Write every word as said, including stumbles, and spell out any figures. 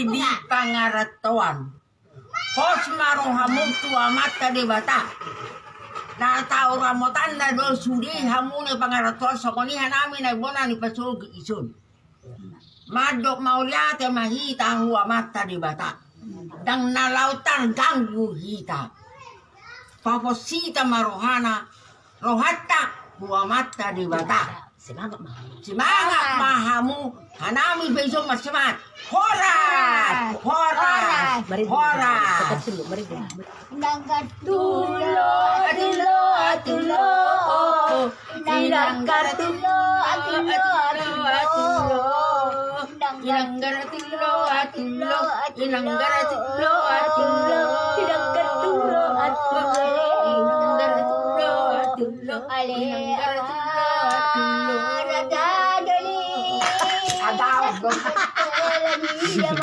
di pangarantoan. Pos ma rohamu tu Amanta Debata. Na taoramotanna do sude hamu na pangarantoan, songon i hanami na bona ni pasogi ison. Mandok mauliate ma hita hu Amanta Debata. Ndang na laho targanggu hita. Papos hita ma rohana, rohanta hu Amanta Debata. Semangat ma hamu. Hanami pe ison marsemangat. Horas! Horas! Horas! Inang Gartulo, atulo, atulo. Inang Gartulo, atulo, atulo. Inang Gartulo, atulo. Inang Gartulo, atulo. Inang Gartulo, atulo. Inang Gartulo, atulo. Ale, Inang Gartulo, atulo. Ada, ada. Ada.